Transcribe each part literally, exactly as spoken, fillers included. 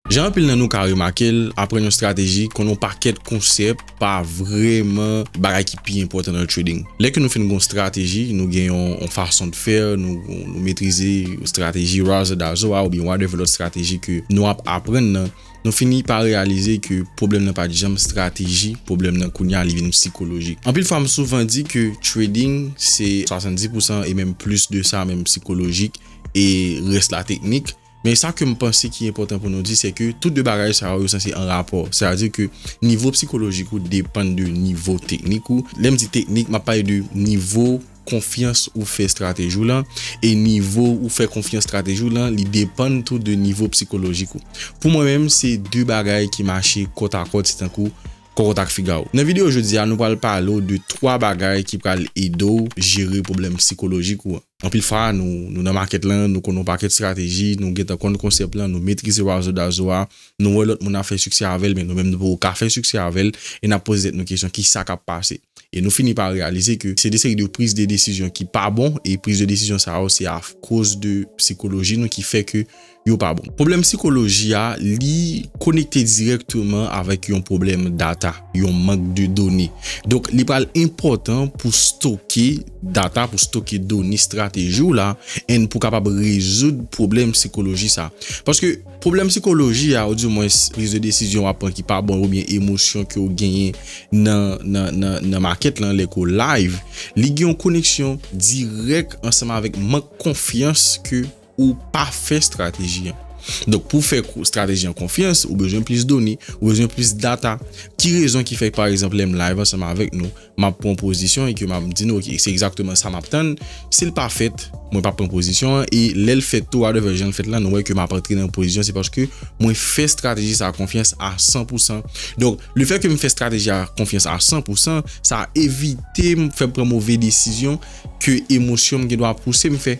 Jan anpil nan nou ka remake l, aprann yon estrateji konn yon pakèt konsèp pa vrèman bagay ki pi enpòtan nan trading. Lè ke nou fin gen yon estrateji, nou gen yon, yon fason de fè, nou, nou metrize estrateji Razzle Dazzle a oubyen whatever lòt estrateji ke nou ap aprann nan, nou fini pa reyalize ke pwoblèm nan pa t janm estrateji, pwoblèm nan kounye a li vin sikolojik. Anpil fwa m souvan di ke trading se swasanndis pousan e menm plis de sa menm sikolojik e rès la teknik. Men sa ke m panse ki enpòtan pou nou di, se ke tout de bagay sa yo, yo sanse an rapò. Sètadi ke nivo sikolojik ou depann de nivo teknik ou. Lè m di teknik, m ap pale de nivo konfyans ou fè estrateji w lan e nivo ou fè konfyans estrateji w lan, li depann tou de nivo sikolojik ou. Pou mwen menm, se de bagay ki mache kòtakòt, se tankou kòkòt ak figa w. Nan videyo jodi a, nou pral pale w de twa bagay ki pral ede w jere pwoblèm sikolojik ou an. Anpil fwa, nou, nou nan makèt lan, nou konn yon pakèt estrateji, nou gentan konn konsèp lan, nou metrize Razzle Dazzle a, nou wè lòt moun ap fè siksè avè l, men nou menm nou poko ka fè siksè avè l, e n ap poze tèt nou kesyon, kisa k ap pase? E nou fini pa reyalize ke se de seri de priz de desizyon ki pa bon, e priz de desizyon sa yo, se akoz de sikoloji nou ki fè ke yo pa bon. Pwoblèm sikoloji a, li konekte dirèkteman avèk yon pwoblèm data, yon mank de done. Donk, li pral enpòtan pou stoke data, pou stoke done estrateji w la, and pou kapab rezoud pwoblèm sikoloji sa. Paske pwoblèm sikoloji a, ou dimwens priz de desizyon w ap pran ki pa bon, oubyen emosyon ke w genyen nan, nan, nan, nan makèt lan, lè ke w live, li gen yon koneksyon dirèk ansanm avèk mank konfyans ke ou pa fè estrateji an. Donk, pou fè kou-, estrateji an konfyans, ou bezwen plis done, ou bezwen plis data. Ki rezon ki fè, pa egzanp, lè m live ansanm avèk nou, m ap pran pozisyon e ke m ap di nou, "Ok, se egzakteman sa m ap tann." Si l pa fèt, mwen p ap pran pozisyon an, e lè l fèt tou, whatever jan l fèt la, nou wè ke m ap antre nan pozisyon, se paske mwen fè estrateji sa a konfyans a san pousan. Donk, lefètke m fè estrateji a konfyans a san pousan, sa evite m fè m pran move desizyon ke emosyon m gen dwa pouse m fè.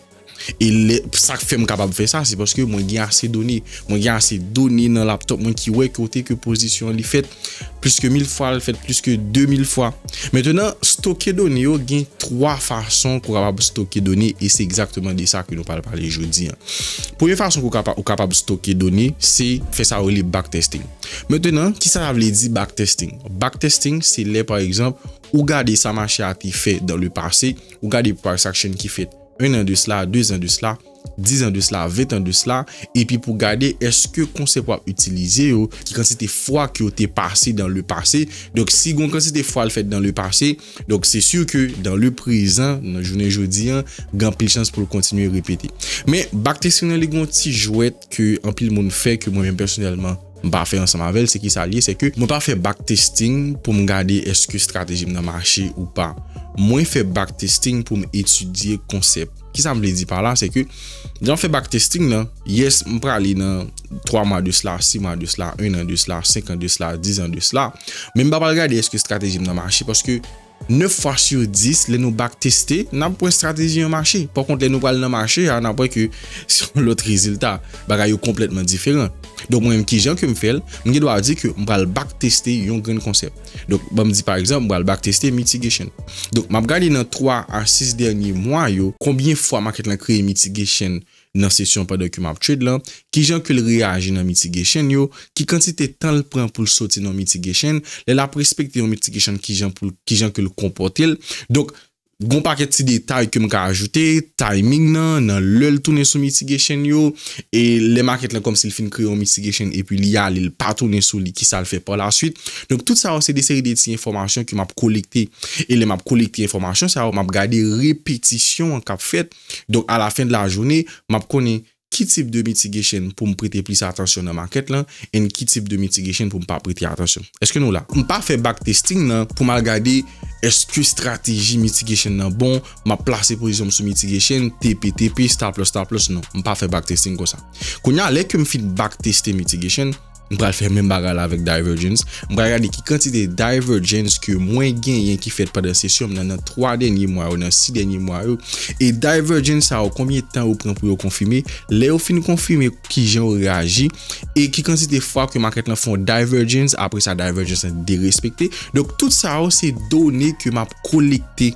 E lè, sa k fè m kapab fè sa, se paske mwen gen ase done. Mwen gen ase done nan laptop mwen ki wè kote ke pozisyon an li fèt plis ke mil fwa, li fèt plis ke de mil fwa. Mentenan, stoke done yo, gen twa fason ke w kapab stoke done, e se egzakteman de sa ke nou pral pale jodi a. Premye fason ke w kapa-, ou kapab stoke done, se fè sa yo rele backtesting. Mentenan, kisa sa vle di backtesting? Backtesting, se lè, pa egzanp, ou gade sa mache a te fè dans le passé, ou gade price action ki fèt un an de sila, de zan de sila, diz an de sila, ven an de sila, epi pou gade èske konsèp w ap itilize yo, ki kantite fwa ke yo te pase dans le passé. Donk, si gon kantite fwa l fèt dans le passé, donk se si ke dans le présent, nan jounen jodi a, gen anpil chans pou l kontinye repete. Men, backtesting nan, li gon ti jwèt ke anpil moun fè, ke mwen menm pèsonèlman, m pa fè ansanm avè l, se kisa l ye? Se ke mwen pa fè backtesting pou m gade èske estrateji m nan mache ou pa. Mwen fè backtesting pou m etidye konsèp. Kisa m vle di pa la? Se ke, lè m fè backtesting nan, yes, m prale nan twa mwa de sila, sis mwa de sila, un an de sila, senk an de sila, diz an de sila, men m pa pral gade èske estrateji m nan mache, paske nèf fwa sou dis, lè nou backteste, n ap wè estrateji an mache. Pa kont, lè nou pral nan mache a, n ap wè ke se yon lòt rezilta. Bagay yo konplètman diferan. Donk, mwen menm, kijan ke m fè l, m gen dwa di ke m pral backteste yon grenn konsèp. Donk, ban m di, pa egzanp, m pral backteste mitigation. Donk, m ap gade nan twa a sis dènye mwa yo, konbyen fwa makèt lan kreye mitigation nan sesyon pandan ke m ap trade lan, kijan ke l reyaji nan mitigation yo, ki kantite tan l pran pou l soti nan mitigation, lè l ap respekte yon mitigation, kijan pou l, kijan ke l konpòte l. Donk, gon pakèt ti detay ke m ka ajoute, timing nan, nan lè l tounen sou mitigation yo, e lè makèt lan kòmsi l fin kreye yon mitigation epi li ale, l pa tounen sou li, kisa l fè pa la swit. Donk, tout sa yo se de seri de ti enfòmasyon ke m ap kolekte. E lè m ap kolekte enfòmasyon sa yo, m ap gade repetisyon an k ap fèt. Donk, a la fen de la jounen, m ap konnen ki tip de mitigation pou m prete plis atansyon nan makèt lan, and ki tip de mitigation pou m pa prete atansyon. Èske nou la? M pa fè backtesting nan pou m al gade èske estrateji mitigation nan bon, m ap plase pozisyon m sou mitigation, T P, T P, stop loss, stop loss, non. M pa fè backtesting konsa. Kounye a, lè ke m fin backteste mitigation, m pral fè menm bagay la avèk divergence. M pral gade ki kantite divergence ke mwen genyen ki fèt pandan sesyon m nan, nan twa dènye mwa yo, nan sis dènye mwa yo. E divergence sa yo, konbyen tan yo pran pou yo konfime? Lè yo fin konfime, kijan yo reyaji? E ki kantite fwa ke makèt lan fè yon divergence, apre sa divergence lan derespekte? Donk, tout sa yo, se done ke m ap kolekte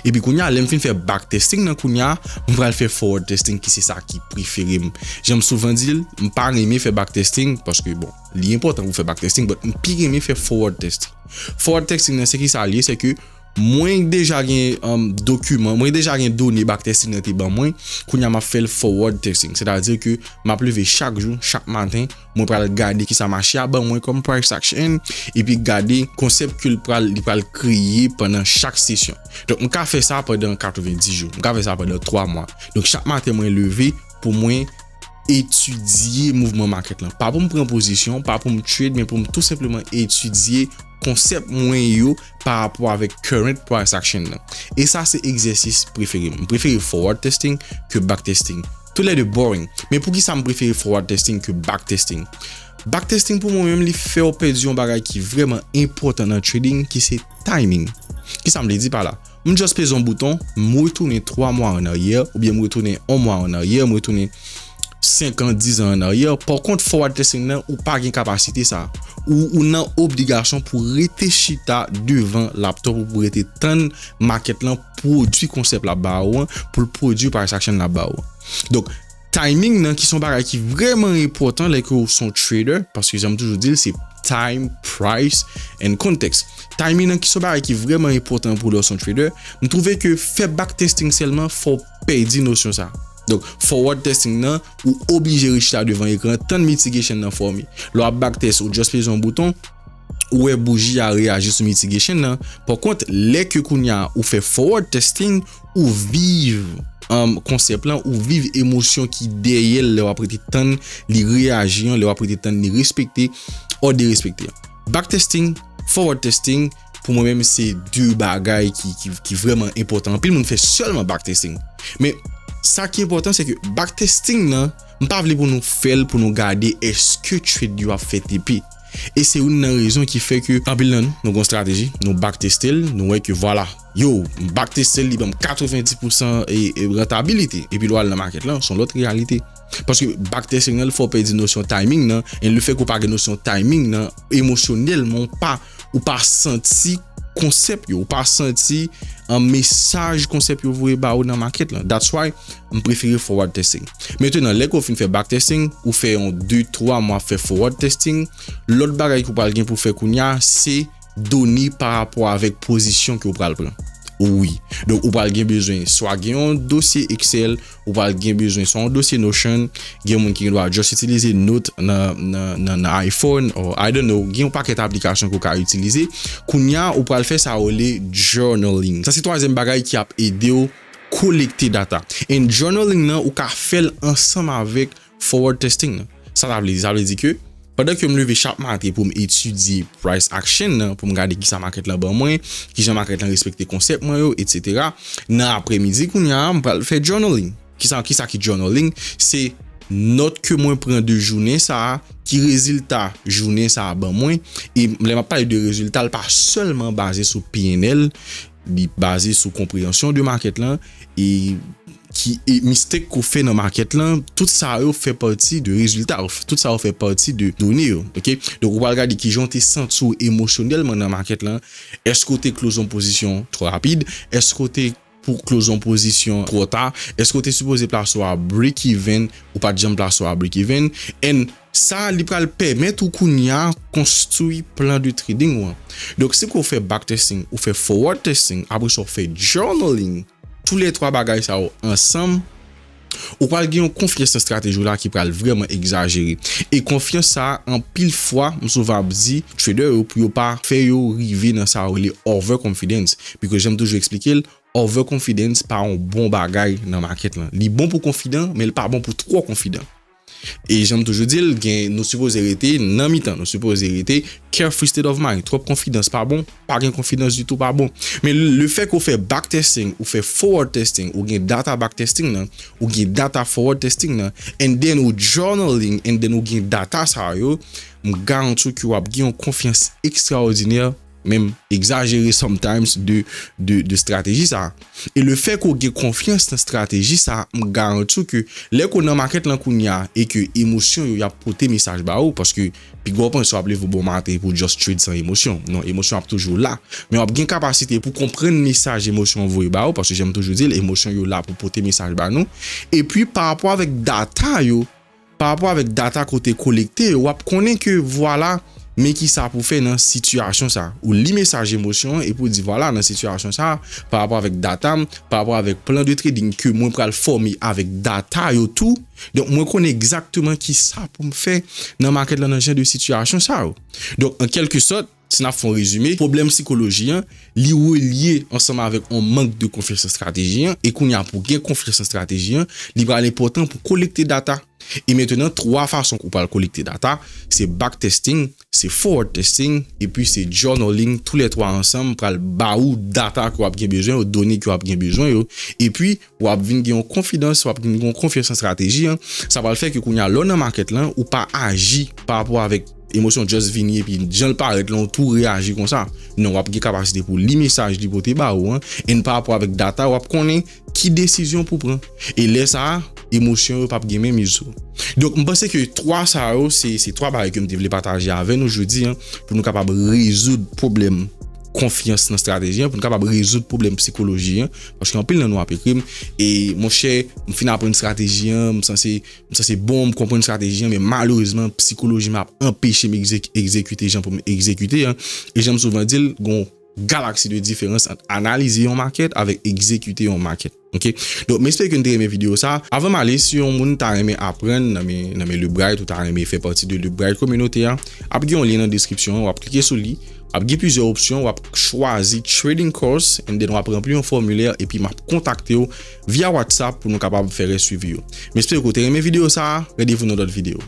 Epi kounye a, lè m fin fè backtesting nan kounye a, m pral fè forward testing ki se sa ki prefere m. Jan m souvan di l, m pa renmen fè backtesting paske, bon, li enpòtan pou fè backtesting, but m pi renmen fè forward testing. Forward testing nan, se ki sa l ye, se ke mwen deja gen um, dokiman, mwen deja gen done backtesting nan te ban mwen, kounye a m ap fè l forward testing. Sètadi ke m ap leve chak jou, chak maten, mwen pral gade ki sa mache a ban mwen kòm price action, epi gade konsèp ke l pral, li pral kreye pandan chak sesyon. Donk, m ka fè sa pandan katrevenndis jou, m ka fè sa pandan twa mwa. Donk, chak maten mwen leve pou mwen etidye mouvman market lan. Pa pou m pran pozisyon, pa pou m trade, men pou m tou senpleman etidye konsèp mwen yo pa rapò avèk current price action nan. E sa se egzèsis prefere m. M prefere forward testing ke backtesting. Toulède boring. Men poukisa m prefere forward testing ke backtesting? Backtesting pou mwen menm, li fè w pèdi yon bagay ki vrèman enpòtan nan trading, ki se timing. Kisa m vle di pa la? M just peze yon bouton, m retounen twa mwa an aryè, oubyen m retounen yon mwa an aryè, m retounen senk an, dis an an aryè. Pa kont, forward testing nan, ou pa gen kapasite sa. Ou, ou nan obligasyon pou rete chita devan laptop ou, pou rete tann market lan pwodui konsèp l ap ba ou an, pou l pwodui price action l ap ba ou an. Donk, timing nan ki se yon bagay ki vrèman enpòtan lè ke w se yon trader, paske jan m toujou di l, se time, price, and context. Timing nan ki se yon bagay ki vrèman enpòtan pou lè w se yon trader, m twouve ke fè backtesting sèlman, fò w pèdi nosyon sa. Donk, forward testing nan, ou oblije rechita devan ekran, tann mitigation nan fòme. Lè w ap backtest, ou just peze yon bouton, ou wè bouji a reyaji sou mitigation nan. Pa kont, lè ke kounye a ou fè forward testing, ou viv um, konsèp lan, ou viv emosyon ki dèyè l lè w ap rete tann li reyaji an, lè w ap rete tann li respekte, or derespekte an. Backtesting, forward testing, pou mwen menm, se de bagay ki, ki, ki vrèman enpòtan. Anpil moun fè sèlman backtesting. Men, sa ki enpòtan, se ke backtesting nan, m pa vle pou nou fè l pou nou gade èske trade yo ap fè T P. E se youn nan rezon ki fè ke anpil nan nou, nou gon strateji, nou backteste l, nou wè ke vwala, yo, m backteste l, li ban m katrevenndis pousan e, e rentabilite. Epi lè w al nan market lan, se yon lòt reyalite. Paske backtesting nan, l fè w pèdi nosyon timing nan, e lefètke w pa gen nosyon timing nan, emosyonèlman, ou pa, ou pa santi konsèp yo, ou pa santi an mesaj konsèp yo voye ba ou nan market lan. That's why m prefere forward testing. Mentenan, lè ke w fin fè backtesting, ou fè yon de, twa mwa fè forward testing, lòt bagay ke w pral gen pou fè kounye a, se done pa rapò avèk pozisyon ke w pral pran. Wi. Donk, ou pral gen bezwen swa gen yon dosye Excel, ou pral gen bezwen swa yon dosye Notion, gen moun ki gen dwa just itilize Note nan, nan, nan, nan iPhone, or, I don't know, gen yon pakèt aplikasyon ke w ka itilize. Kounye a, ou pral fè sa yo rele journaling. Sa se twazyèm bagay ki ap ede w kolekte data. And journaling nan, ou ka fè l ansanm avèk forward testing nan. Sa ta vle di? Sa vle di ke pandan ke m leve chak maten pou m etidye price action nan, pou m gade kisa market lan ban mwen, kijan market lan respekte konsèp mwen yo, etsetera. Nan aprèmidi kounye a, m pral fè journaling. Kisa, kisa ki journaling? Se nòt ke mwen pran de jounen sa a, ki rezilta jounen sa a ban mwen. E lè m ap pale de rezilta, l pa sèlman baze sou P and L, li baze sou konpreyansyon de market lan, e ki, e mistake ke w fè nan market lan, tout sa yo fè pati de rezilta yo, tout sa yo fè pati de done yo, ok? Donk, ou pral gade kijan w te santi w emosyonèlman nan market lan. Èske w te close yon pozisyon twò rapid? Èske w te pou close yon pozisyon twò ta? Èske w te sipoze plase w a break even? Ou pa t janm plase w a break even? And sa, li pral pèmèt ou kounye a konstwi plan de trading ou an. Donk, si ke w fè backtesting, ou fè forward testing, apre sa w fè journaling, toulètwa bagay sa yo ansanm, ou pral gen yon konfyans nan estrateji w la ki pral vrèman egzajere. E konfyans sa a, anpil fwa, m souvan ap di trader yo pou yo pa fè yo rive nan sa yo rele overconfidence. Because jan m toujou eksplike l, overconfidence pa yon bon bagay nan market lan. Li bon pou konfidan, men li pa bon pou twò konfidan. E jan m toujou di l, gen, nou sipoze rete nan mitan, nou sipoze rete carefree state of mind. Twòp konfidans pa bon, pa gen konfidans ditou pa bon. Men lefètke w fè backtesting, ou fè forward testing, ou gen data backtesting nan, ou gen data forward testing nan, and then ou journaling, and then ou gen data sa yo, m garanti w ke w ap gen yon konfyans ekstraòdinè menm egzajere sometimes de, de, de strateji sa. E le fè ke w gen konfyans nan strateji sa, m garanti w ke lè ke w nan makèt lan kounye a e ke emosyon yo y ap pote mesaj ba ou, paske pi gwo pwen se w ap leve w bon maten pou just trade san emosyon. Non, emosyon ap toujou la. Men w ap gen kapasite pou konprann mesaj emosyon an voye ba ou, paske jan m toujou di l, emosyon yo la pou pote mesaj ba nou. Epi pa rapò avèk data yo, pa rapò avèk data ke w te kolekte yo, w ap konnen ke vwala, men ki sa pou fè nan sitiyasyon sa. Ou li mesaj emosyon an epi w di vwala, nan sitiyasyon sa, pa rapò avèk data m, pa rapò avèk plan de trading ke mwen pral fòme avèk data yo tou, donk mwen konnen egzakteman ki sa pou m fè nan makèt lan nan jan de sitiyasyon sa yo. Donk an kèlke sòt, si n ap fè yon rezime, pwoblèm sikoloji an, li relye ansanm avèk yon mank de konfyans nan strateji an, e kounye a pou gen konfyans nan strateji an, li pral enpòtan pou kolekte data. E mentnan, twa fason ke w pral kolekte data, se backtesting, se forward testing, epi se journaling, toulètwa ansanm pral ba ou data ke w ap gen bezwen yo, done ke w ap gen bezwen yo, epi w ap vin gen yon konfidans, w ap vin gen yon konfyans nan strateji an. Sa pral fè ke kounye a lè w nan makèt lan, ou pa aji pa rapò avèk emosyon just vini epi jan l parèt lan, ou tou reyaji konsa. Non, w ap gen kapasite pou li mesaj li pote ba ou an, and pa rapò avèk data, w ap konnen ki desizyon pou pran. E lè sa a, emosyon yo p ap gen menm izo. Donk, m panse ke twa sa yo, se, se twa bagay ke m te vle pataje avè nou jodi an, pou nou kapab rezoud pwoblèm konfyans nan strateji an, pou nou kapab rezoud pwoblèm sikoloji an, paske anpil nan nou ap ekri m, e monchè, m fin aprann strateji an, m sanse, m sanse bon, m konprann strateji an, men malerezman, sikoloji m ap anpeche m egzek-, egzekite jan pou m egzekite an. E jan m souvan di l, gon galaksi de diferans ant analize yon makèt avèk egzekite yon makèt. Ok? Donk, m espere ke n te renmen videyo sa. Avan m ale, si yon moun ta renmen aprann nan men, nan men Lubright ou ta renmen fè pati de Lubright kominote a, ap gen yon lyen nan deskripsyon an, w ap klike sou li, ap gen plizyè opsyon, w ap chwazi trading course, and then w ap ranpli yon fòmilè, epi m ap kontakte w via WhatsApp pou nou kapab fè rès swivi yo. M espere ke w te renmen videyo sa, randevou nan lòt videyo.